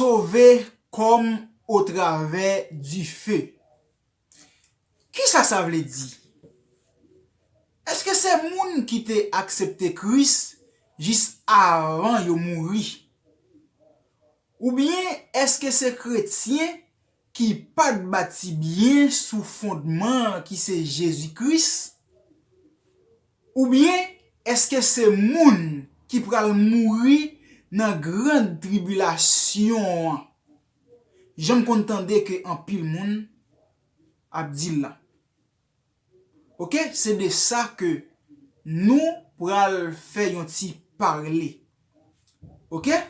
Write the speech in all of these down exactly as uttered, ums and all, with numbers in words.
Sove kòm otravè dife. Kisa sa vle di? Èske se moun ki te aksepte Kris jis avan yo mouri? Oubyen èske se kretyen ki pa t bati byen sou fondman ki se Jezi Kris? Oubyen èske se moun ki pral mouri nan gran tribilasyon an? Jan m konn tande ke anpil moun ap di l la. Oke, se de sa ke nou pral fè yon ti pale. Oke?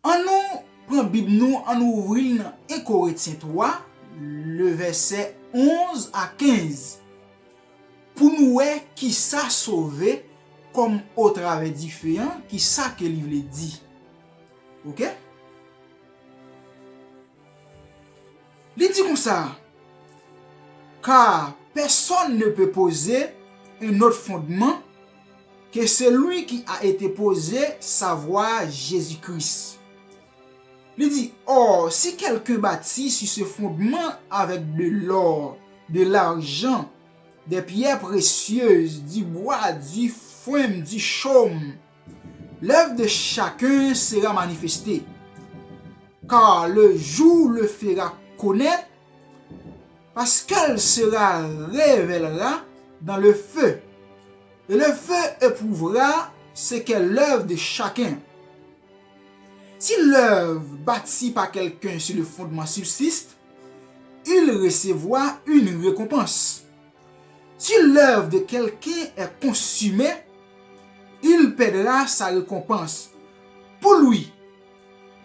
Annou pran Bib nou, annou ouvri l nan en Korentyen twa, le vèsè onz a kenz, pou nou wè kisa sove kòm otravè dife an, kisa ke li vle di. Oke? Li di konsa, car personne ne peut poser un autre fondement que celui qui a été posé, savoir Jésus-Christ. Li di, or, si quelqu'un bâtit sur ce fondement avec de l'or, de l'argent, des pierres précieuses, du bois, du fumier, du chaume, l'œuvre de chacun sera manifestée, car le jour le fera connaître, parce qu'elle se révélera dans le feu, et le feu éprouvera ce qu'est l'œuvre de chacun. Si l'œuvre bâtie par quelqu'un sur le fondement subsiste, il recevra une récompense. Si l'œuvre de quelqu'un est consumée, il perdra sa récompense. Pour lui,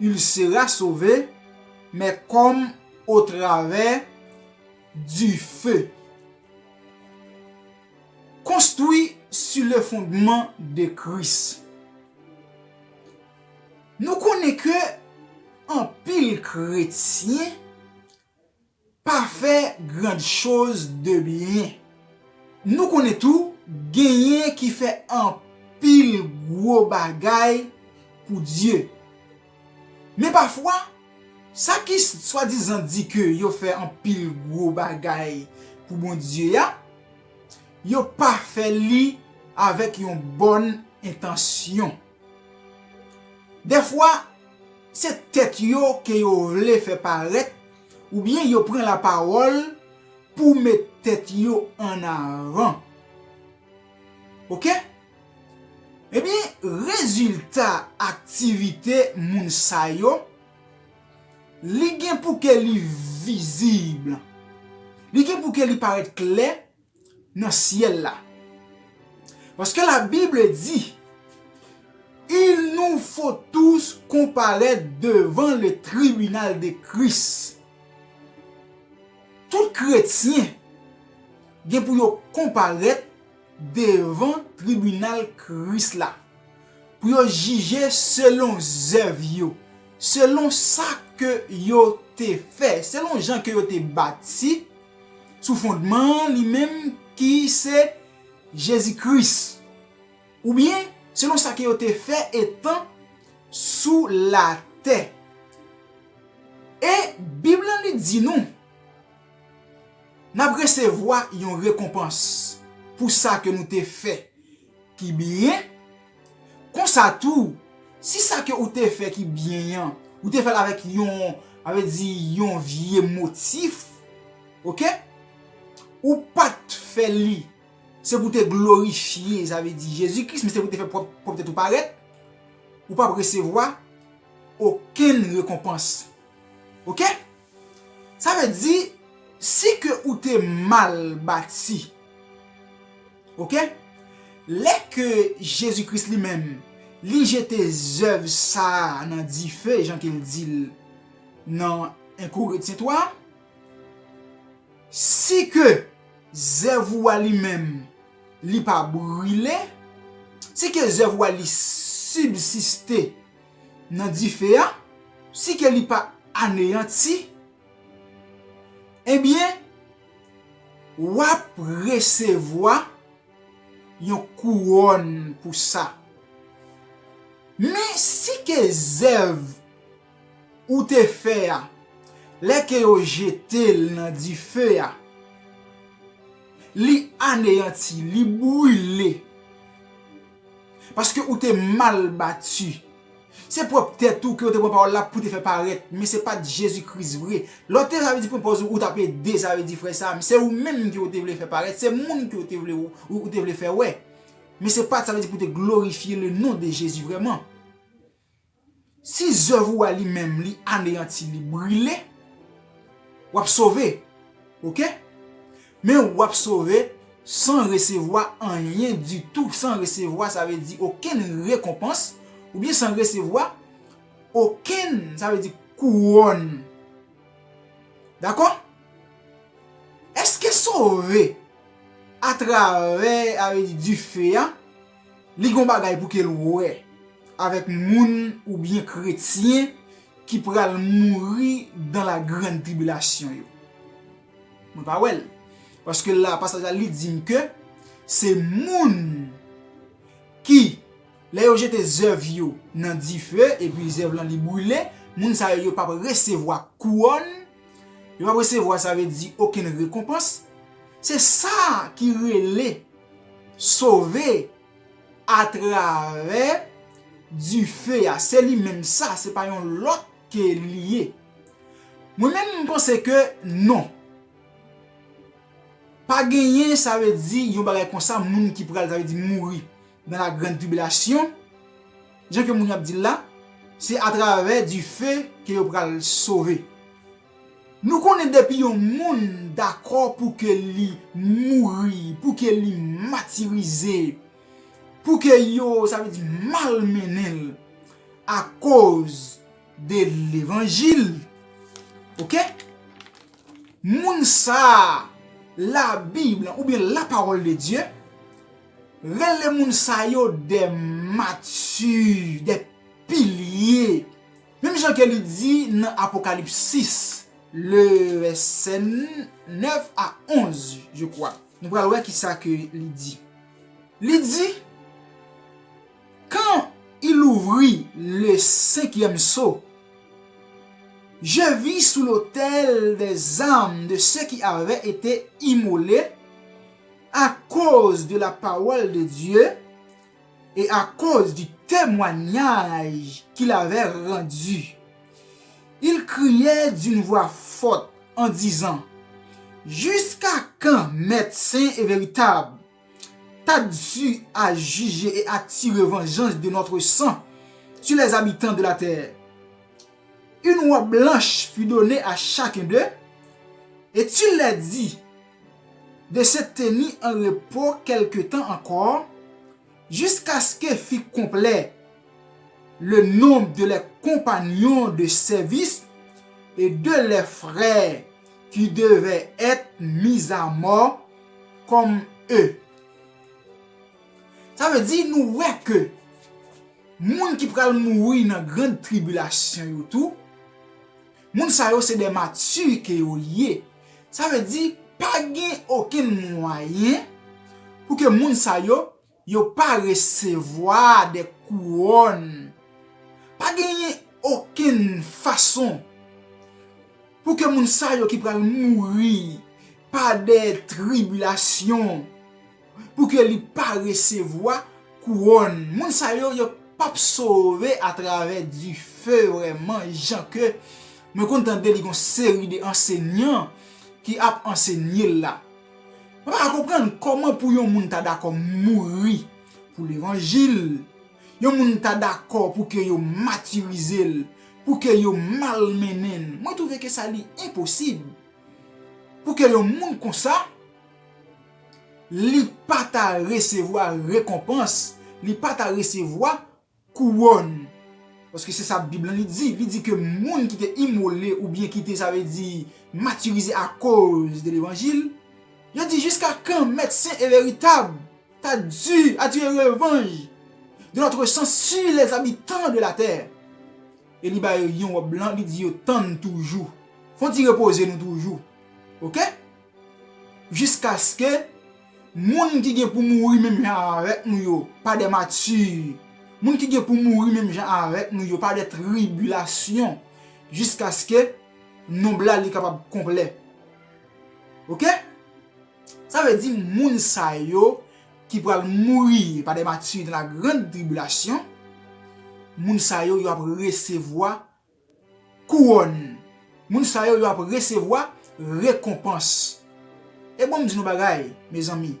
il sera sauvé, mais comme au travers du feu. Construit sur le fondement de Christ. Nou konnen ke anpil kretyen pa fè grand chose de bien. Nou konnen tou, genyen ki fè anpil gwo bagay pou Dye. Men pafwa, sa ki swadizan di ke yo fè anpil gwo bagay pou Bondye a, yo pa fè li avèk yon bòn entansyon. Dèfwa, se tèt yo ke yo vle fè parèt, oubyen yo pran lapawòl pou met tèt yo an avan. Oke? Ebyen, rezilta aktivite moun sa yo, li gen pou ke li vizib. Li gen pou ke li parèt klè nan syèl la. Paske la Bible dit, il nous faut tous comparaître devant le tribunal de Christ. Tout kretyen gen pou yo konparèt devan tribinal Kris la, pou yo jije selon zèv yo, selon sa ke yo te fè, selon jan ke yo te bati sou fondman li menm ki se Jezi Kris, oubyen selon sa ke yo te fè etan sou latè. E Bib lan li di nou, n ap resevwa yon rekonpans pou sa ke nou te fè ki byen. Konsa tou, si sa ke ou te fè ki byen an, ou te fè l avèk yon, avè di, yon vye motif, oke? Ou pa t fè li, se pou te glorifye, sa vle di Jezi Kris, men se pou te fè pwòp, pwòp tèt ou parèt, ou p ap resevwa okenn rekonpans. Oke? Sa vle di, si ke ou te mal bati, oke? Lè ke Jezi Kris li menm, li jete zèv sa a nan dife, jan ke l di l nan en Korentyen twa, si ke zèv ou a li menm, li pa brile, si ke zèv ou a li sibsiste nan dife a, si ke li pa aneyanti, ebyen, w ap resevwa yon kouwòn pou sa. Men si ke zèv ou te fè a, lè ke yo jete l nan dife a, li aneyanti, li brile. Paske ou te mal bati. Se pwòp tèt ou ke w te pran pawòl la pou te fè parèt, men se pa t Jezi Kris vre. Lè w te, sa vle di, pran pòz ou, ou t ap ede, sa vle di, frè sa a, men se ou menm ke w te vle fè parèt, se moun ke w te vle, ou, ou te vle fè wè. Men se pa t, sa vle di, pou te glorifye le non de Jezi vrèman. Si zèv ou a li menm, li aneyanti, li brile, w ap sove. Oke? Men w ap sove san resevwa anyen ditou, san resevwa, sa vle di, okenn rekonpans, oubyen san resevwa okenn, sa vle di, kouwòn. Dakò? Èske sove atravè, sa vle di, dife a, li gon bagay pou ke l wè avèk moun oubyen kretyen ki pral mouri dans la grande tribulation yo? Mwen pa wè l. Paske la, pasaj la, li di m ke se moun ki, lè yo jete zèv yo nan dife, epi zèv lan li brile, moun sa yo, yo p ap resevwa kouwòn, yo p ap resevwa, sa vle di, okenn rekonpans. Se sa ki rele sove atravè dife a. Se li menm sa, se pa yon lòt ke li ye. Mwen menm, m panse ke non. Pa genyen, sa vle di, yon bagay konsa, moun ki pral, sa vle di, mouri dans la grande tribulation, jan ke moun yo ap di l la, se atravè dife ke yo pral sove. Nou konnen depi yon moun dakò pou ke li mouri, pou ke li matirize, pou ke yo, sa vle di, malmennen l akoz de levanjil. Oke? Moun sa a, Labib lan, oubyen la parole de Dieu, rele moun sa yo des martyrs, des piliers. Menm jan ke li di nan Apokalips sis, le vèsè nèf a onz, je crois. Nou pral wè kisa ke li di. Li di, quand il ouvrit le cinquième sceau, je vis sous l'autel des âmes de ceux qui avaient été immolés à cause de la parole de Dieu et à cause du témoignage qu'il avait rendu. Ils criaient d'une voix forte en disant, jusqu'à quand, Maître saint et véritable, t'as-tu à juger et à tirer vengeance de notre sang sur les habitants de la terre? Une robe blanche fut donnée à chacun d'eux, et tu leur dis de se tenir en repos quelque temps encore, jusqu'à ce que fût complet le nombre de leurs compagnons de service et de leurs frères qui devaient être mis à mort comme eux. Sa vle di, nou wè ke moun ki pral mouri nan grande tribulation yo tou, moun sa yo se des martyrs ke yo ye. Sa vle di, pa gen okenn mwayen pou ke moun sa yo, yo pa resevwa de kouwòn. Pa genyen okenn fason pou ke moun sa yo ki pral mouri pa de tribilasyon, pou ke li pa resevwa kouwòn. Moun sa yo, yo p ap sove atravè dife vrèman, jan ke mwen konn tande li gon seri de ansenyan ki ap ansenye l la. Mwen pa ka konprann kòman pou yon moun ta dakò mouri pou levanjil, yon moun ta dakò pou ke yo matirize l, pou ke yo malmennen l. Mwen twouve ke sa li enposib pou ke yon moun konsa, li pa ta resevwa rekonpans, li pa ta resevwa kouwòn. Paske se sa Bib lan li di. Li di ke moun ki te imole oubyen ki te, sa vle di, matirize akoz de levanjil, yo di, jusqu'à quand, Maître saint et véritable, t'as-tu à tirer revanche de notre sang sur les habitants de la terre. E li ba yo yon wòb blan, li di yo tann toujou. Fon ti repoze nou toujou. Oke? Jiskaske moun ki gen pou mouri menm jan avèk nou yo, pa de mati, moun ki gen pou mouri menm jan avèk nou yo, pa de tribilasyon, jiskaske nonb la li kapab konplè. Oke? Sa vle di moun sa yo ki pral mouri pa de mati dans la grande tribulation, moun sa yo, yo ap resevwa kouwòn. Moun sa yo, yo ap resevwa rekonpans. E bon, m di nou bagay, mezanmi.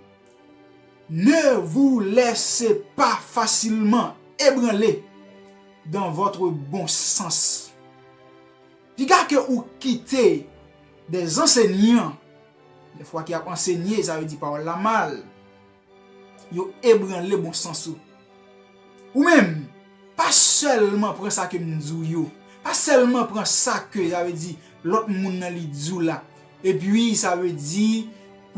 Ne vous laissez pas facilement ébranler dans votre bon sens. Piga ke ou kite des enseignants, dèfwa ki ap ansenye, sa vle di pawòl la mal, yo ebranle bon sans ou. Ou menm, pa sèlman pran sa ke m di w yo. Pa sèlman pran sa ke, sa vle di, lòt moun nan li di w la. Epi, sa vle di,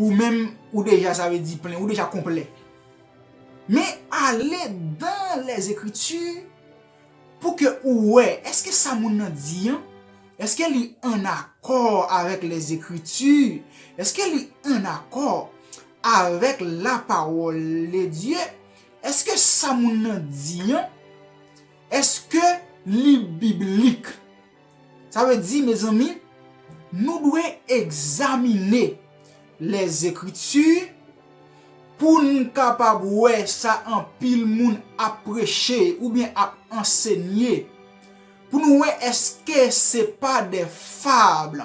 ou menm, ou deja, sa vle di, plen, ou deja konplè. Men ale dans les Écritures pou ke ou wè, èske sa moun nan di an, èske li an akò avèk les Écritures? Èske li an akò avèk la parole de Dieu? Èske sa moun nan di an, èske li biblik? Sa vle di, mezanmi, nou dwe egzamine les Écritures pou n kapab wè sa anpil moun ap preche oubyen ap ansenye. Pou nou wè èske se pa de fab,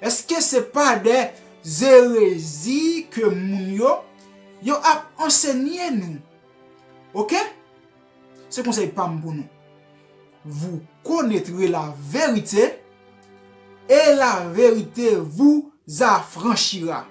èske se pa de zerezi ke moun yo, yo ap ansenye nou. Oke? Se konsèy pa m pou nou. Vous connaîtrez la vérité et la vérité vous affranchira.